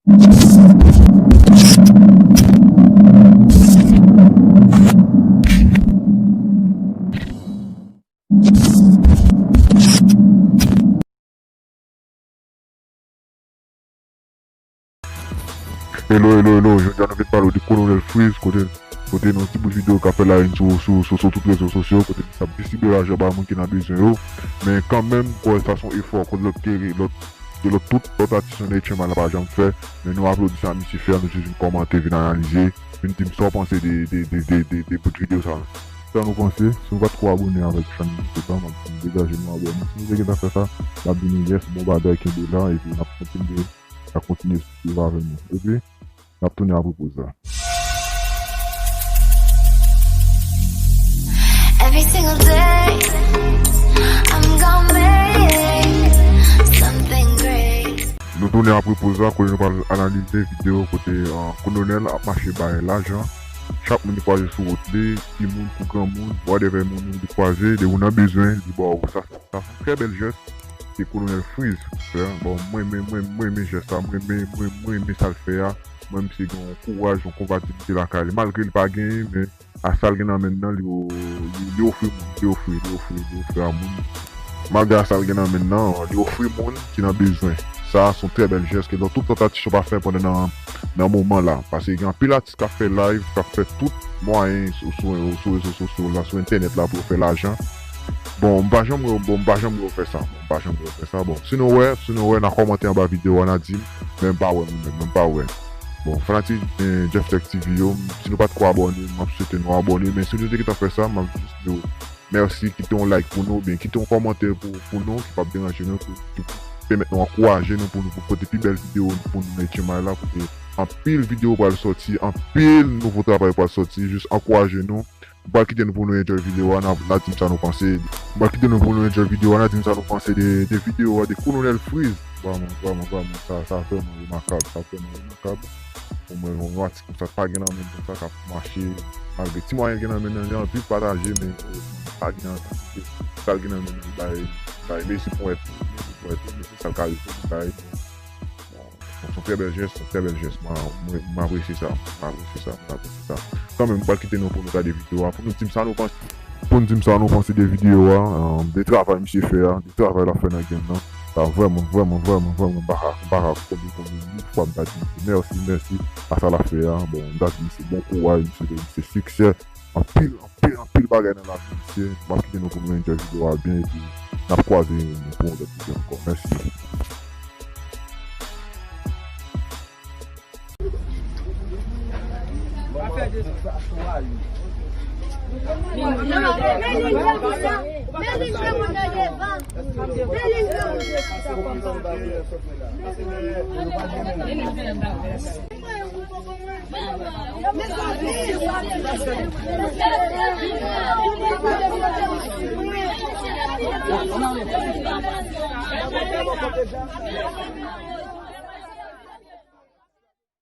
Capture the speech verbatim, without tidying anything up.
Hello, hello, hello, jodi a nou vin pale w de Kolonèl Freeze, kote, kote nan yon ti bout videyo k ap fè la une sou, sou, sou, sou tout rezo sosyo, kote li t ap distribiye lajan ba moun ki nan bezwen yo. Men kanmenm, m kwè sa se yon efò, kote lòt kere, lòt, de lòt, tout lòt atis yo nan H M I la pa janm fè. Men nou aplodi sa misye fè, nou jis vin kòmante, vin analize, vin di m sa w panse de, de, de, de, de, de bout videyo sa. Sa nou panse, si nou pa t ko abòne avèk chanèl YouTube la, m ap di nou degaje nou abòne. Si nou te gentan fè sa, n ap di nou yes, bon bagay, kenbe la, epi n ap kontinye, n ap kontinye swiv avè nou. Epi, n ap tounen apre poz la. Every single day, I'm gonna make something great. Nou tounen apre poz la, kote nou pral analize videyo kote, uh, Kolonèl ap mache bay lajan. Chak moun li kwaze sou wout li, timoun kou granmoun, whatever moun ou li kwaze, depi w nan bezwen, li ba w sa. Sa se yon trè bèl jès ke Kolonèl Freeze fè. Bon, mwen, mwen, mwen, mwen renmen jès sa. Mwen, mwen, mwen, mwen renmen sa l fè a. Mwen, misye gen yon kouraj, yon konbativite lakay li. Malgre li pa genyen, men a sa l gen nan men l nan, li, li, li ofri moun, li ofri, li ofri, li ofri a moun. Malgre a sa l gen nan men l nan, li ofri moun ki nan bezwen. Sa, se yon trè bèl jès ke lòt, tout lòt atis yo pa fè pandan nan, nan moman la. Paske gen anpil atis k ap fè live, k ap fè tout mwayen sou, sou, sou rezo sosyo la, sou entènèt la pou yo fè lajan. Bon, m pa janm wè, bon, m pa janm wè yo fè sa. Bon, m pa janm wè yo fè sa. Bon, si nou wè, si nou wè, n a kòmante anba videyo a, n a di m, men m pa wè nou menm, men m pa wè. Bon, fanatik, eh, Jeff Tech T V yo, si nou pa t ko abòne, m ap swete nou abòne, men si nou te gentan fè sa, m ap jis di w mèsi, kite yon like pou nou, oubyen kite yon kòmantè pou, pou nou, ki p ap deranje nou, pou, pou pèmèt nou ankouraje nou, pou nou, pou pote pi bèl videyo pou nou nan H M I la, kote anpil videyo pral sòti, anpil nouvo travay pral sòti, jis ankouraje nou. M pral kite nou pou nou enjoy videyo a, n a, n a di m sa nou panse. M pral kite nou pou nou enjoy videyo a, n a di m sa nou panse de, de videyo a, de Kolonèl Freeze. Vrèman, vrèman, vrèman, sa, sa vrèman remakab, sa vrèman remakab. Pou mwen, yon, yon atis konsa, pa gen nan men konsa k ap mache, malgre ti mwayen gen nan men nan, li anvi pataje, men, eh, pa gen an kantite. Sa l gen nan men nan, li bay, bay, mesi pou èd, mesi pou èd, mesi sa l ka reponn, li bay. Bon, se yon trè bèl jès, yon trè bèl jès. Mwen, mwen, mwen apresye sa, mwen apresye sa, mwen apresye sa. Kanmenm, m pral kite nou pou nou gade videyo a, pou nou di m sa nou panse. Pou n di m sa nou panse de videyo a, um, de travay misye fè a, de travay l ap fè nan game nan. Sa vrèman, vrèman, vrèman, vrèman, m pa ka, m pa ka konbyen, konbyen mil fwa m ta di misye mèsi, mèsi a sa l ap fè a. Bon, m ta di misye bon kouraj, misye, misye siksè. Anpil, anpil, anpil bagay nan lavi misye. M ap kite nou pou nou enjoy videyo a byen, epi n ap kwaze pou yon lòt videyo ankò. Mèsi.